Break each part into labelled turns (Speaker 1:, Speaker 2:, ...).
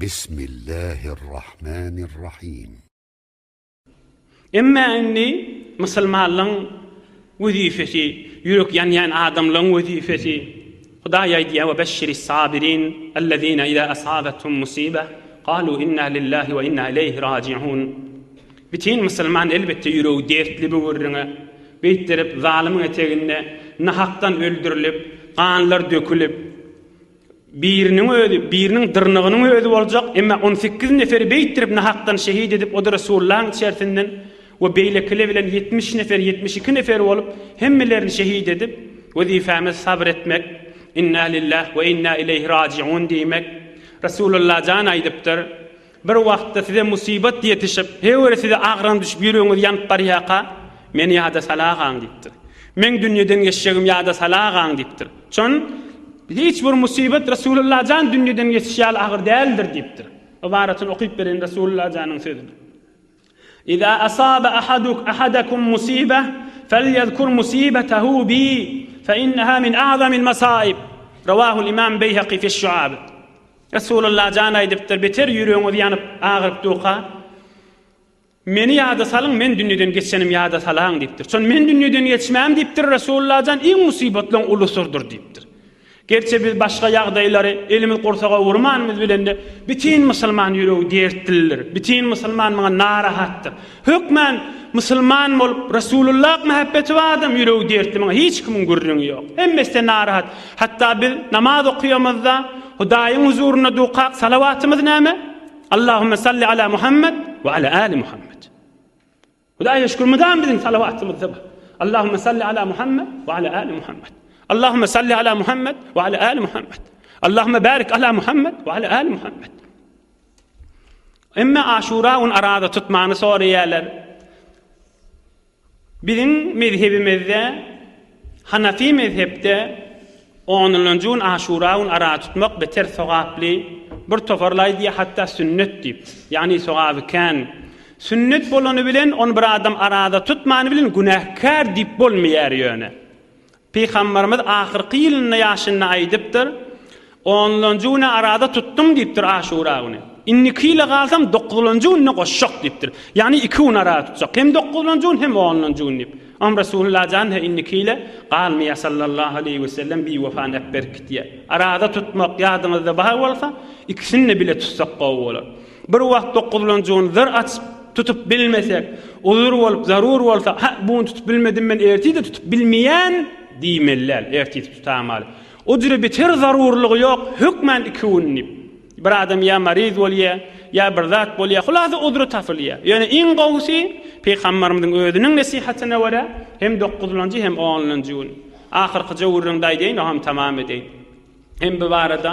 Speaker 1: Bismillahirrahmanirrahim.
Speaker 2: Emma indi musulmanlaň wezipesi, ýürek ýanýan adamlaň wezipesi, Hudaý aýdýar, Ve beşşiris sabirin, ellezine iza asabethum musibe, galu inna lillahi ve inna ileyhi rajiun. Bütin musulman elbetde ýüregi dertli bu gürrüňe. Beýtdirip zalymyň eteginde nahakdan öldürilip, ganlar dökülip, Biriniň özi, biriniň dyrnagynyň özi boljak, emma on sekiz neferi beýtdirip nahakdan şehit edip, o-da Resulullahyň içersinden we beýlekiler bilen 70 nefer, 72 nefer bolup, hemmelerini şehit edip, wezipemiz sabyr etmek, Inna lillah we inna ileýhi rajiun diýmek. Resulullah jan aýdypdyr, Bir wagtda size musybat ýetişip, heýwere size agram düşüp ýüregiňiz ýanyp barýarka, meni ýada salagaň diýipdir. Meň dünýeden geçjegim ýada salagaň diýipdir. Çon, hiç bir musybat Resulullah jan dünýeden geçiş ýaly agyr däldir diýipdir. Ybaratyny okyp bereýin Resulullah janyň sözüni. Iza asaba ahaduk ahadakum musibe felyezkur musibetehu bi fe inneha min a'zamil masaib. Rawahul Imam Beýhaki fiş-Şuab. Resulullah jan aýdypdyr, Beter ýüregiňiz ýanyp, agyryp durka, Meni ýada salyň, men dünýeden geçenim ýada salaň diýipdir. Şon men dünýeden geçmäm diýipdir Resulullah jan, iň musybatlaryň ulusydyr diýipdir. Gerçi biz başga ýagdaýlary elimiz gursaga urmanymyz bilen-de, bütin musulman ýüregi dertlidir, bütin musulman muňa narahatdyr. Hökmän musulman bolup Resulullah mähebbeti bar adam ýüregi dertli muňa hiç kimiň gürrüňi ýok. Hemmesi-de narahat. Hatda biz namaz okýamyzda Hudaýyň huzurynda dukak salawatymyz näme? Allahümme salli ala Muhammed we ala ali Muhammed. Hudaýa şükür mydam biziň salawatymyzda bar. Allahümme salli ala Muhammed we ala ali Muhammed. Allahümme salli ala Muhammed we ala ali Muhammed. Allahümme barik ala Muhammed we ala ali Muhammed. Emme Aşura gün araza tutmany soraýarlar. Biziň mezhebimizde Hanafi mezhepde onunjy gün Aşura gün araza tutmak beter sogaply. Bir toparlar aýdýar hatda sünnet diýip. Ýagny sogaby kän. Sünnet bolany bilen ony bir adam araza tutmany bilen günäkär diýip bolmaýar ýöne. Pygamberimiz ahyrky ýylynda ýaşynda aýdypdyr, Onlanjy güne araza tutdum diýipdir Aşura güni. Indiki ýyla galsam dokuzlanjy gününe goşjak diýipdir. Ýagny iki gün araza tutjak. Hem dokuzlanjy gün hem onlanjy gün diýip. Am Resulullah jan he indiki ýyla galmaýar sallallahu aleýhi we sellem biwefa äpberip gitýär. Araza tutmak ýadyňyzda bar bolsa ikisini-de bile tutsak gowy bolar. Bir wagt dokuzlanjy gün zyr açyp tutup bilmesek, uzur bolup, zarur bolsa, hä, bu gün tutup bilmedim men ertir-de tutup bilmeýän diýmeli däl, ertir tutamaly. O jüre beter zarurlygy ýok, hökmän iki gün diýip. Bir adam ýa maryz bolýar, ýa bir zat bolýar, hulasa uzry tapylýar. Ýöne iň gowusy Pygamberimiziň özüniň nesihatyna görä hem dokuzlanjy hem onlanjy gün. Ahyrkyja gürrüňde aýdaýyn, oňam tamam edeýin. Hem bu barada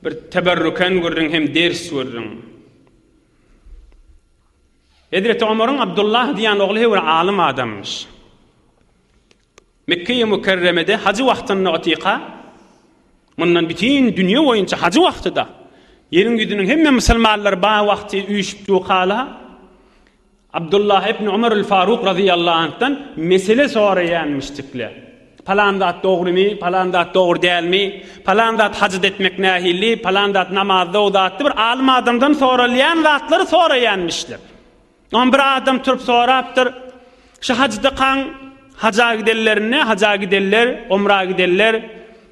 Speaker 2: bir teberrüken gürrüň hem ders gürrüň. Hezreti Omaryň Abdullah diýen ogly höwre alym adammyş. Mekge-i Mükerremede hajy wagtynda otyka, mundan bütin dünýe boýunça hajy wagtyda, ýeriň ýüzüniň hemme musulmanlary ba wagty üýşüp dukala, Abdullah ibn Omar el-Faruk razyýallahu anhdan mesele soraýanmyşdyklar. Palan zat dogrymy, palan zat dogry dälmi, palan zat hajat etmek nähili, palan zat namazda o zatdy bir alym adamdan soralýan zatlary soraýanmyşlar. Ondan bir adam turup sorapdyr, Şu hajda kaň haja gidenlerinde, haja gidenler, omra gidenler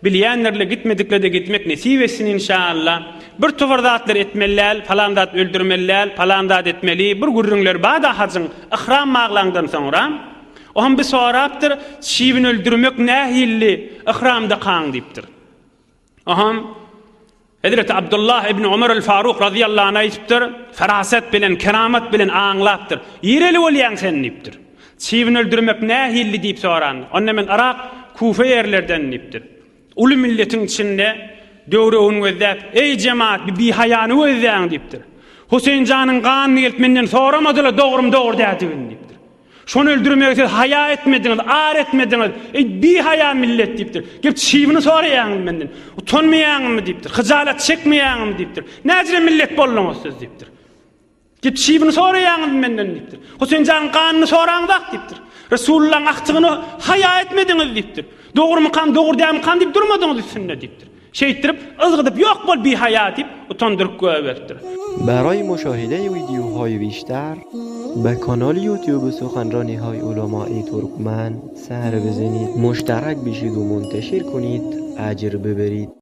Speaker 2: bilýändirler, gitmediklere-de gitmek nesip etsin inşallah. Bir topar zatlar etmeli däl, palan zat öldürmeli däl, palan zat etmeli, bir gürrüňler bar-da hajyň yhram baglaňdan soňra. Oňam bir sorapdyr, çybyn öldürmek nähilli yhramda kaň diýipdir. Oňam Hezreti Abdullah ibn Omar el-Faruk razyýallahu anh aýdypdyr, ferasat bilen, keramat bilen aňlapdyr. Ýereli bolýaň sen diýipdir. Çybyn öldürmek nähilli diýip soran. Onda men Yrak, Kufa ýerlerden diýipdir. Uly milletiň içinde döwregini gözläp, Eý jemaat, bir bihaýany gözläň diýipdir. Huseýn janyň ganyny gelip menden soramadylar dogrumy dogry däldigini diýipdir. Şony öldürmegi siz haýa etmediňiz, ar etmediňiz. Eý, bihaýa millet diýipdir. Gelip çybyny soraýaňyz menden. Utanmaýaňyzmy diýipdir. Hyjalat çekmeýäňizmi diýipdir. Näjire millet bolduňyz siz diýipdir. Gelip çybyny soraýaňyzmy menden diýipdir. Huseýn janyň ganyny soraňzak diýipdir. Resulullahyň agtygyny haýa etmediňiz diýipdir. Dogrumykam, dogry dälmikam diýip durmadyňyz üstünde diýipdir. Şeýtdirip, yzgydyp ýok bol bihaýa diýip, utandyryp goýberipdir.
Speaker 3: Baraý muşahide wideohaý bişter be kanal ýutube suhanranihaý ulamai turkmen ser bizenid muşterak bişid u munteşir kunid ejr biberid.